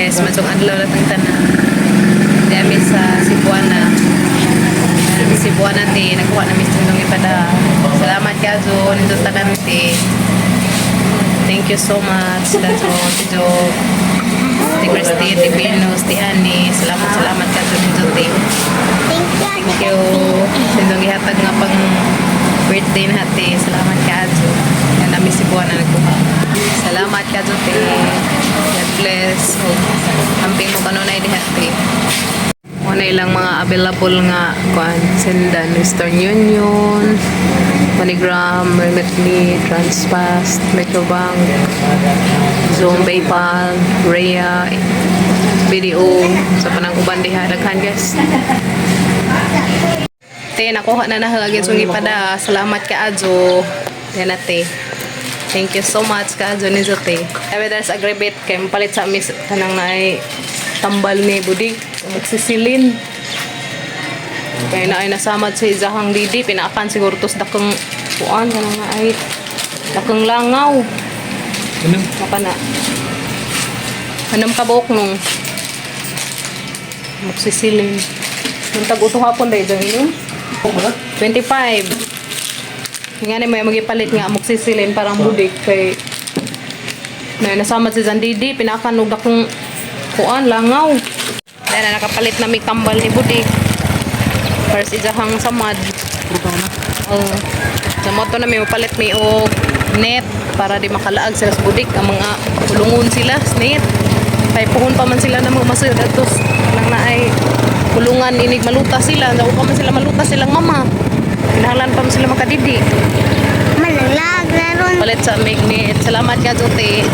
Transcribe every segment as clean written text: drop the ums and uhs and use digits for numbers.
Biyernes, maayong adlaw na tang tanan. Di ami sa Cebuana. Cebuana te, nagkuha na mi sa inyong ipada. Salamat kajo, nindot tanan te. Thank you so much, kajo, ti Jo. Ti Christy, ti Venus, ti Annie. Salamat, salamat kajo nindot te. Thank you. Thank you. Sa inyong gihatag nga pang birthday na te. Salamat kajo. Yan nami Cebuana nagkuha. Salamat kajo te. God bless. Ug amping mo kanunay diha te. Muna ilang mga available nga kuan sendan: Western Union, MoneyGram, Remitly, Transfast, Metrobank, Xoom, PayPal, Ria, BDO, sa panang uban diha daghan, guys. Te, nakuha na na lagi itong ipada. Salamat ka Ajo. Yan na, te. Thank you so much ka Ajo ni te. Ay, there's agribit kay mapalit sa amis kanang naay tambal ni Budik. Magsisilin. Kaya na ay nasamad sa isahang didi. Pinaakan siguro tos dakong kuan kanang naay dakong langaw. Ano? Maka na. Anong kabuok nung magsisilin. Nung tag-uto hapon dahil dyan yun. 25. Nga ni may magipalit nga amoxicillin parang budik kay na nasama si Zandidi pinakan og dakong kuan langaw. Dahil na nakapalit na may tambal ni budik. Para si Jahang samad. Oh. Sa moto na may mapalit may og net para di makalaag sila sa budik ang mga kulungon sila sa net. Kay puhon pa man sila na mga masud atos nang naay kulungan inig maluta sila. Daw pa man sila maluta silang mama. Kinahanglan pa man sila makadidi. Mananglag na ron. Palit sa magnet. Salamat ka, Jote.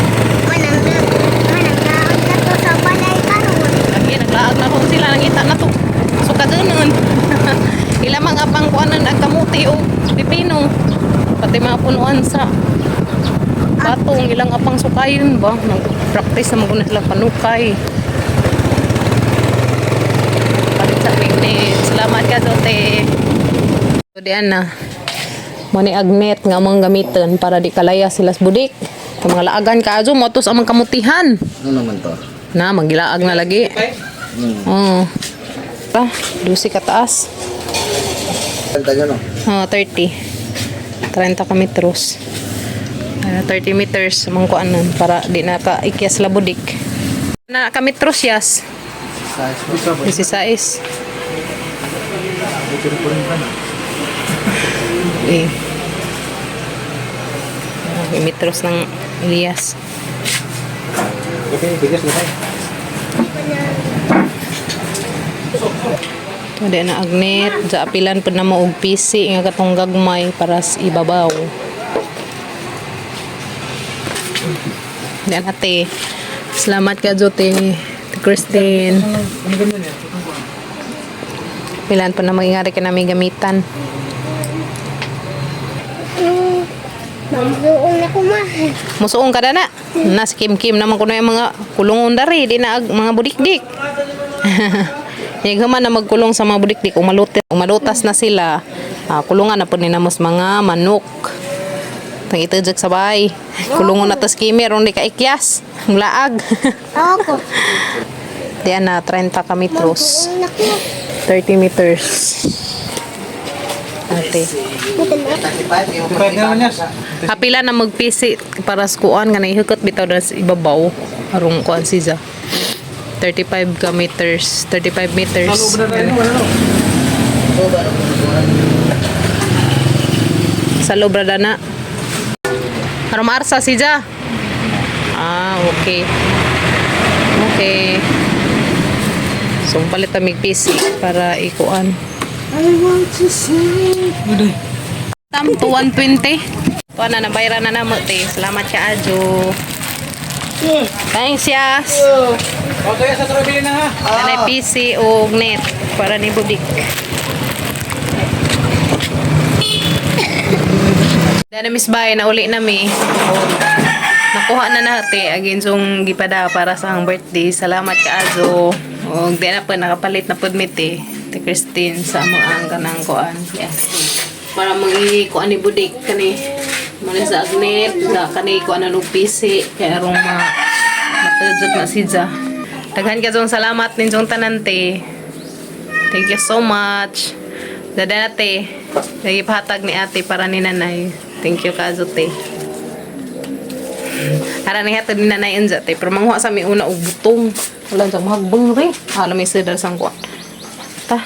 Mananglag. Mananglaag na to sa balay karon. Lagi naglaag na ron sila nangita na to. So kadunon. Ila mga pangkuanan ang kamuti o pipino. Pati mga punuan sa batong ilang apang sukayon ba? Nag-practice na mga sila panukay. Palit sa magnet. Salamat ka, Jote. So, diyan na. Mo ni agnet nga among gamiton para di kalaya sila sa budik. Kung mga laagan ka ajo, motos amang kamutihan. Ano naman to? Na, magilaag na lagi. Oo. Pa, dusi ka taas. Kanta nyo, no? Oh, 30. 30 ka metros. Ano, 30 meters amang kuanan para di na ka ikyas labudik. Na ka metros yas. 16. Eh. Ah, metros ng Elias. Okay, bigas na tayo. Ito di na agnet, sa apilan po na mo og PC nga katong gagmay para sa ibabaw. Di na te. Salamat ka Jote. Te Christine. Ano ganyan yan? Pilan po na magingari ka namin gamitan. Magsuong na ko ma. Musuong ka na. Na si Kim Kim naman kuno yung mga kulungon dari, di na mga budikdik. Yung human na magkulong sa mga budikdik, umalutas na sila. Ah, kulungan na po ni namos mga manok. Tang ito sa bahay. Kulungon na tas Kimi, aron di ka ikyas. Ang laag. Ako. Di na 30 ka metros. Magsuong na ko. 30 meters. Ate. Bukan na. 35 na naman yes. Kapila na magpisi para sa kuan nga nahihukot bitaw na sa ibabaw arong kuan siya. 35 ka meters, 35 meters. Sa loob na tayo, wala no? Sa loob ra na. Aron maarsa siya. Ah, okay. Okay. So, palit kami PC para ikuan. I want to say. Uday. Tam to 120. Tuwa na, nabayaran na namo, te. Salamat ka, Ajo. Thanks, Yas. Okay, sa trabili na ha. Nanay PC o net para ni Budik. Dana Miss Bay, nauli na mi. Nakuha na nate agin song gipada para sa ang birthday. Salamat ka Azo. Og di na po nakapalit na pud mi te. Te Christine sa among ang kanang kuan. Yeah. Para mangi kuan ni Budik kani. Muna sa agnet, sa kani kuan na og PC kay arong ma matudjot na siya. Daghan ka zong salamat ninyong tanan te. Thank you so much. Dada ate. Nagipahatag ni ate para ni nanay. Thank you kazo te. Ara ni hatag ni nanay unsa te. Pero manguha sa mi una og butong. Wala sa mahagbang ri. Hala may sidar sang kuan. Ta.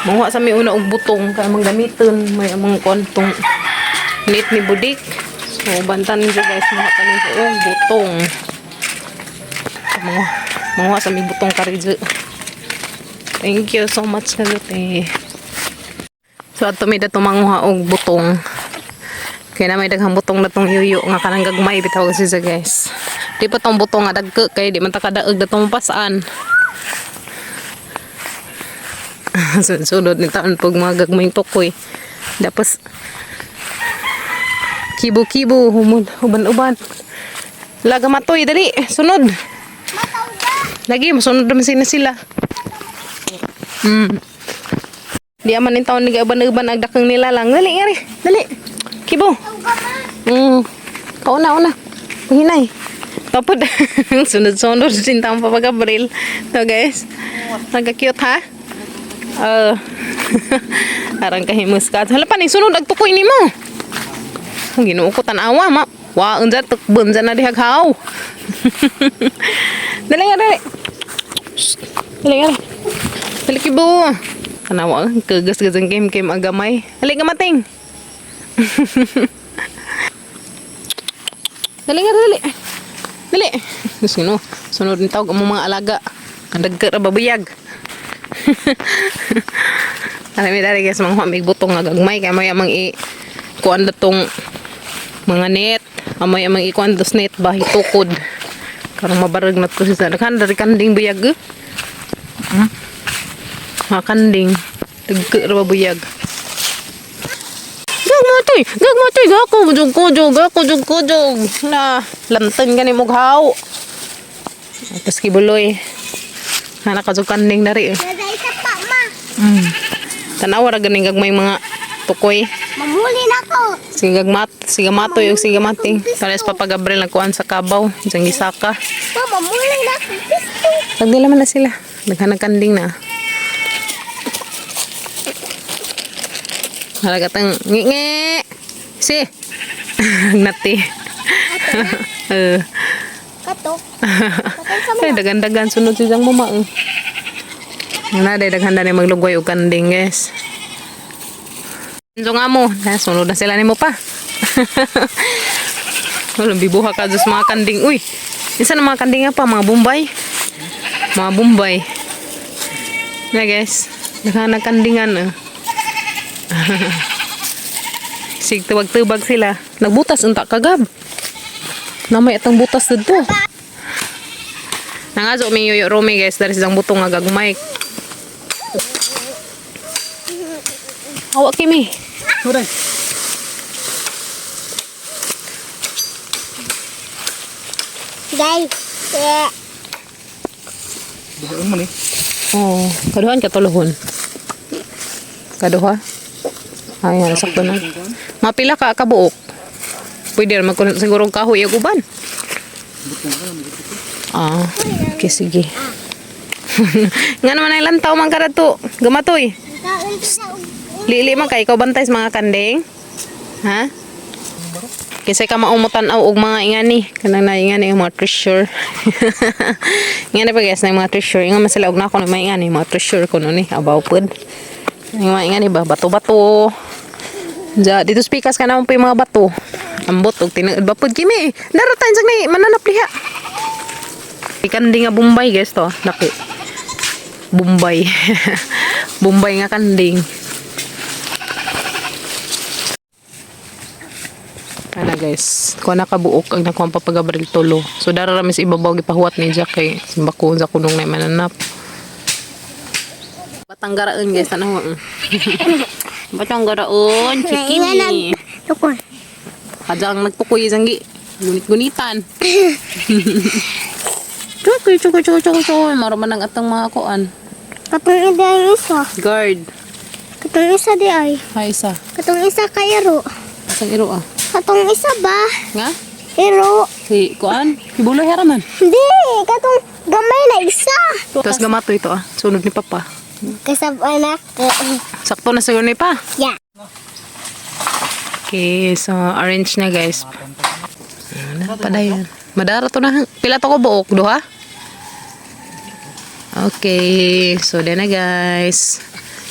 Manguha sa mi una og butong kay amang gamiton may amang kuan tong net ni Budik. So bantan ninyo guys, manguha ta ninyo og butong. Manguha, manguha sa mi butong karidyo. Thank you so much kazote. So ato mi dato manguha og butong. Kaya na may daghang butong na tong yuyo nga kanang gagmay bitaw kasi sa guys. Di pa tong butong nga dagko kay di man ta kadaog datong pasaan. Sunod ni taon pag mga gagmayng tukoy. Tapos kibo-kibo humon uban-uban. Laga matoy dali sunod. Lagi masunod naman sila sila. Di aman in taon nag-uban-uban ang dakang nila lang. Dali ngari, dali. Kibo. Kauna una. Hinay. Tapod sunod-sunod din taon pa Gabriel. To guys. Nagka-cute ha? Arang kahimus ka. Hala pa ning sunod ag tukoy nimo. Ang Ginoo ko tan-awa ma. Wa unsa tukbon sa na dihaghaw. Dali nga dali. Shh. Dali nga. Dali kibo. Tanawa, kagas-gas ang game game ang gamay. Dali ka mating. Dali nga dali. Dali. Diyos ko, no. Sunod ni tawag ang mga alaga. Ang dagka ra babuyag. Alam mo dali guys, mga mig butong nga gagmay kay maya mang i kuan datong mga net. Amay amang ikuan dos net ba hitukod. Karong mabarag nat ko sa daghan dari kanding buyag. Eh. Mga kanding. Dagka ra buyag. Gag matoy, gag matoy, gako jug kujog, gako jug kujog. Na lantan gani mo haw. Tapos kibuloy. Hana ka jug kanding dari. Eh. Dada isa pa ma. Tanawa ra ganing gagmay mga tukoy. Mamuli na ko. Sige gagmat, sige matoy ug sige mating. Pares Papa Gabriel nagkuan sa kabaw, diyan gisaka. Ma, mamuli na ko. Pisto. Pagdila man na sila. Daghan ng kanding na. Halagatang ngi Si. Nati. Eh. Kato. Kato sa Ay, dagan-dagan sunod si Jang mama. Eh. Wala, day daghan na maglugway og kanding, guys. So nga mo, na, sunod na sila nimo pa. Walang bibuha ka sa mga kanding. Uy, isa na mga kanding nga pa, mga Bombay. Mga Bombay. Na guys, daghan na kandingan. Eh. Sig tubag-tubag sila. Nagbutas unta kagab. Namay atang butas dito. Nangazo mi yoyo Romy guys dari sidang butong nga gagmay. Awak kimi. Suray. Guys. Eh. Bukan mo ni. Oh, kaduhan ka tulohon. Kaduha. Ay, sakto na. Mapila ka kabuok. Pwede ra magkuno siguro og kahoy ug uban. Ah, okay, sige. Nga naman ay lantaw man ka to. Gamatoy. Kaon sa Lili man kay ikaw bantay sa mga kanding. Ha? Kasi ka maumutan-aw og mga ingani, kanang na ingani yung mga treasure. Ingani pa guys na yung mga treasure. Ingon man sila og nako na mga ingani, mga treasure ko no ni abaw pud. Yung mga ingani ba bato-bato. Ja, dito speakers ka naman po yung mga bato. Ambot og tinuod ba pud kimi. Darotan sa ni mananap liha. Kanding nga Bombay guys to, laki. Bombay. Bombay nga kanding. Ana guys, kuha na kabuok ang nakuha ang papagabril tulo. So dara rami sa ibabaw gipahuwat ni Jack kay simbako sa kunong na mananap. Batanggaraon guys, tanaw. Batanggaraon, chikini. Tukon. Kadyang nagtukoy isang gi. Gunit-gunitan. Chukoy, chukoy, chukoy, chukoy, chukoy. Maro man ang atang mga kuan. Katong ida ang isa. Guard. Katong isa di ay. Ay, isa. Katong isa kay iro. Isang iro ah. Katong isa ba? Nga? Iro. Si kuan? Kibuloy haraman. Di, katong gamay Tapos gamato ito ah. Sunod ni Papa. Kasab anak ko. Sakto na siguro ni pa. Yeah. Okay, so arrange na, guys. Ano, padayon. Madara to na. Pila to ko buok, duha? Okay, so then na, guys.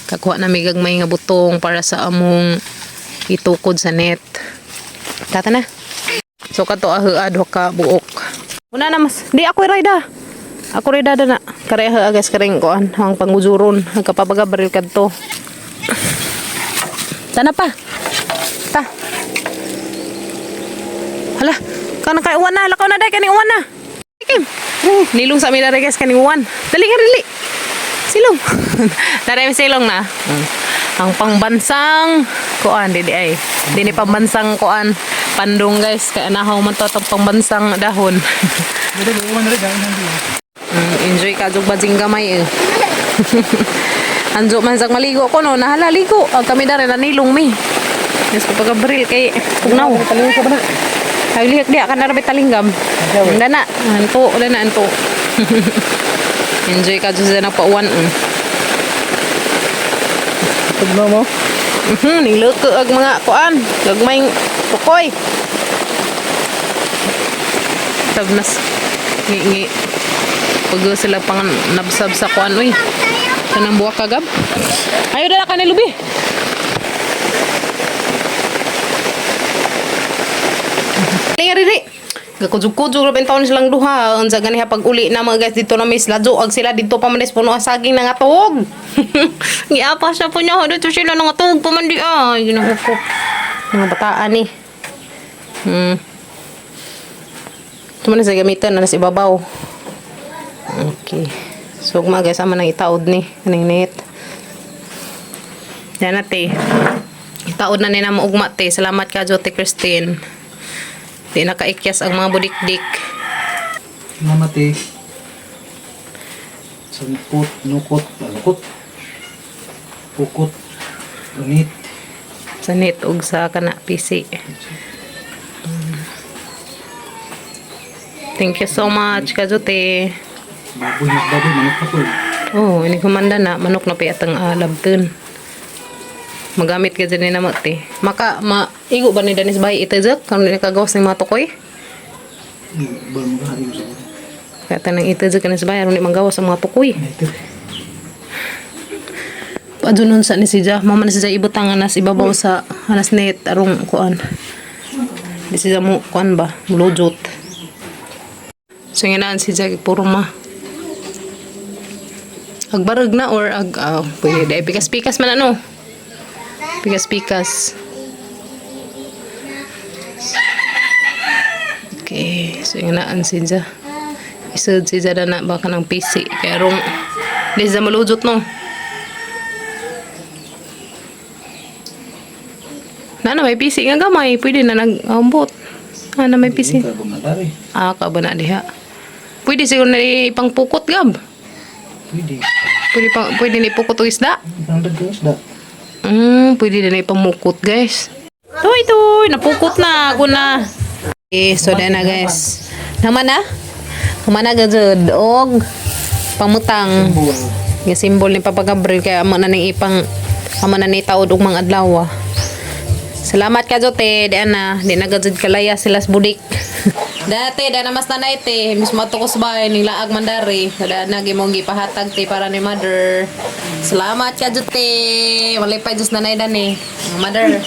Kakuha na mi gagmay nga butong para sa among itukod sa net. Tata na. So kato ahua duha ka buok. Una na mas. Di ako rida. Ako rida na. Kare ahua, guys, kareng kuan ang pangujuron. Nagkapabaga baril kadto. Tana pa. Ta. Hala, kana kay uwan na, lakaw na dai kani uwan na. Kim. Nilong sa amila guys kani uwan. Dali nga dali. Silong. Dali silong na. Ang pangbansang kuan di ay. Di ni pambansang kuan pandong, guys, kay anahaw man to atong pangbansang dahon. Dito, uwan na rin. Dahil hindi. Enjoy ka jug bajing gamay eh. Anjo man sang maligo ko no, nahala ligo. Ag kami dare nanilong mi. Yes, ko pagabril kay pugnaw. Talingin ka ba na? Ay lihok diha ka na rabi talinggam. Dana, anto, dana anto. Enjoy ka jud sa nagpauwan. Tugnaw mo. Niloko ag mga kuan, gagmay tukoy. Tabnas ngi ngi pag sila pang nabsab sa kuan uy. Kanang buwak kagab. Ayo dala ka ni lubi. Linga riri. Gakujug-kujug ra taon silang duha. Unsa gani ha pag uli na mga guys dito na miss ladyo ag sila dito pa man is puno ang saging nangatog. Giapa siya po niya dito sila nangatog pa man di ah. Ginoo ko. Mga bataan ni. Ito man sa gamitan na nasa ibabaw. Okay. So mga guys, ama nang itaod ni kaning net. Yan na te. Itaod na ni na mo ugma te. Salamat ka Jote Christine. Di nakaikyas ang mga budikdik. Namate. Sangkot, nukot, nukot. Pukot. Unit. Sa net ug sa kana PC. Thank you so much, Kajote. Baboy na baboy, manok na po. Oh, ini kumanda na manok na piyatang labton. Magamit ka dyan ni na te. Maka ma igo ba ni Danis bay ito jak kung di kagawas ni mga tukoy? Bal mo ka, sa Kaya tanang ito jak kanis bay aron di manggawas ang mga tukoy. Ito. Padunon sa ni si Ja, mama na si Ja ibutang anas ibabaw sa anas net arong kuan. Di si Ja mo kuan ba, mulujot. So nga naan si Ja puro ma. Agbarag na or ag ah, pwede dai pikas-pikas man ano. Pikas-pikas. Okay, so nga naan si Ja. Isod si Ja na baka ng PC kaya rong di siya malujot no. Na na may PC nga gamay, pwede na nag-ambot. Ah, na may PC. Kabang na dari. Ah, kaba na diha. Pwede siguro na ipangpukot gab. Pwede. Pwede pang pwede na ipukot og isda. Ang dagdag isda. Pwede na ipamukot, guys. Tuy tuy, napukot na ako na. Okay, so na na guys. Naman na? Naman na gajud og pamutang. Nga symbol ni Papa Gabriel kaya amo na ning ipang amo na ni taod og mga adlaw. Ah. Salamat ka Jote, di ana, di na gajud kalaya sila sa budik. Dati, da na mas nanay te, mismo ato ko sa bahay, ning laag mandari. Da na gimong gipahatag te para ni mother. Salamat ka Jote. Malipay Diyos nanay dani. Mother.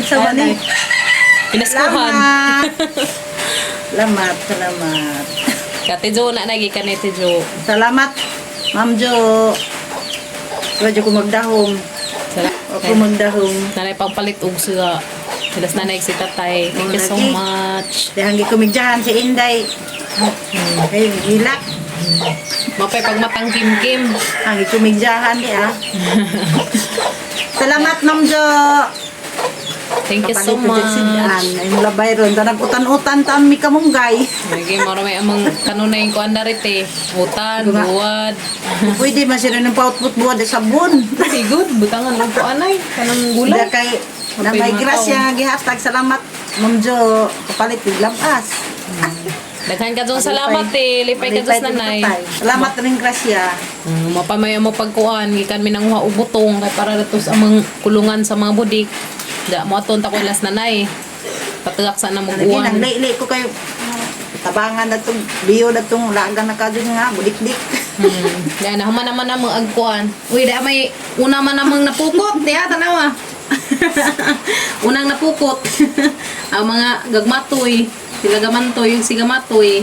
Sa mani. Pinaskuhan. Salamat. Salamat. Kate Jo na nagi ka ni Te Jo. Salamat, Ma'am Jo. Medyo ko magdahom. Salamat. Ako magdahom. Nanay pangpalit og siya. Silas nanay si tatay. Thank you so Lagi. much. Dahil kumigjahan si Inday. Ay, gilak. Mapay pagmatang kim-kim. Ang kumigjahan ni ah. Salamat, Ma'am Jo. Thank you so Kapalit ko dyan si much. Ann. Ay, mula Byron. Tanag utan-utan tan mi kamunggay. Lagi mo may amang kanunay ko andar ite. Utan, buwad. Pwede man sila ng pautput buwad sa sabon. Sigud, butangan lang ko anay. Kanang gulay. Hindi kay na Mapay may mga grasya nga gihatag. Salamat, Ma'am Jo. Kapalit og labas. Daghan ka dong salamat eh. Lipay ka dos nanay. Salamat rin, Gracia. Mapamaya mo pagkuan gikan mi nanguha og butong kay para dato sa amang kulungan sa mga budik. Da mo aton ta ko las nanay. Patulak sa na Lagi muguan. nang laili ko kayo. Tabangan na tong biyo na tong lagan na ka dun nga budik-dik. Yan, nahuman naman na mga agkuan. Uy, da may una man namang napukot. Diha, tanawa. Unang napukot. Ang mga gagmatoy. Sila gamantoy, yung sigamatoy.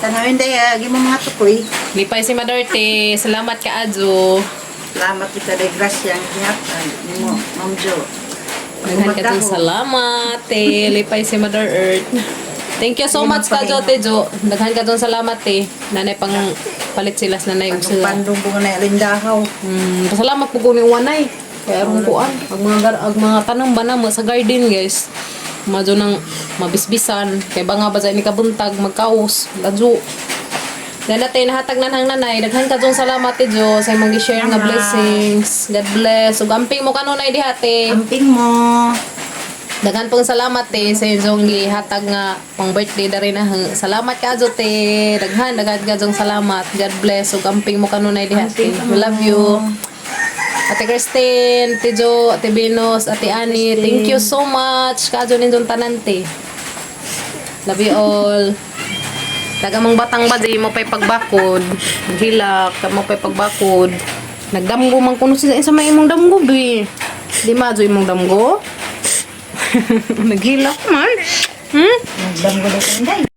Tanawin day agi mo mga tukoy. Lipay si Maderte. Salamat ka, Adjo. Salamat kita day Gracia ang gihatag nimo, Ma'am Jo. Daghan ka dun salamat, eh. Lipay si Mother Earth. Thank you so much ka, Jo, te, Jo. Daghan ka dun salamat, eh. Nanay pang palit sila sa nanay ug sila. Pandong ko na lindahaw. Pasalamat po ko ni Wanay. Kaya aron kuan, ang mga ang mga tanong ba na mo sa garden, guys. Madyo nang mabisbisan kay ba nga ba sa ini kabuntag magkaos ladyo. Dahil natin nahatag na ng nanay, daghan ka dong salamat te Jo sa imong gi-share nga blessings. God bless. Ug amping mo kanunay diha te. Amping mo. Daghan pong salamat te sa inyong gihatag nga pang birthday dari na. Salamat ka jo te. Daghan daghan ka jong salamat. God bless ug amping mo kanunay diha te. We love you. Ate Christine, Ate Jo, Ate Venus, Ate Annie, thank you so much. Kajo ninyong tanan te. Love you all. Daga mong batang ba di mo pa'y pagbakod. Hilak, ka mo pa'y pagbakod. Nagdamgo man kuno sila sa may imong damgo bi. Di ma jo imong damgo? Naghilak man. Nagdamgo na sa Inday.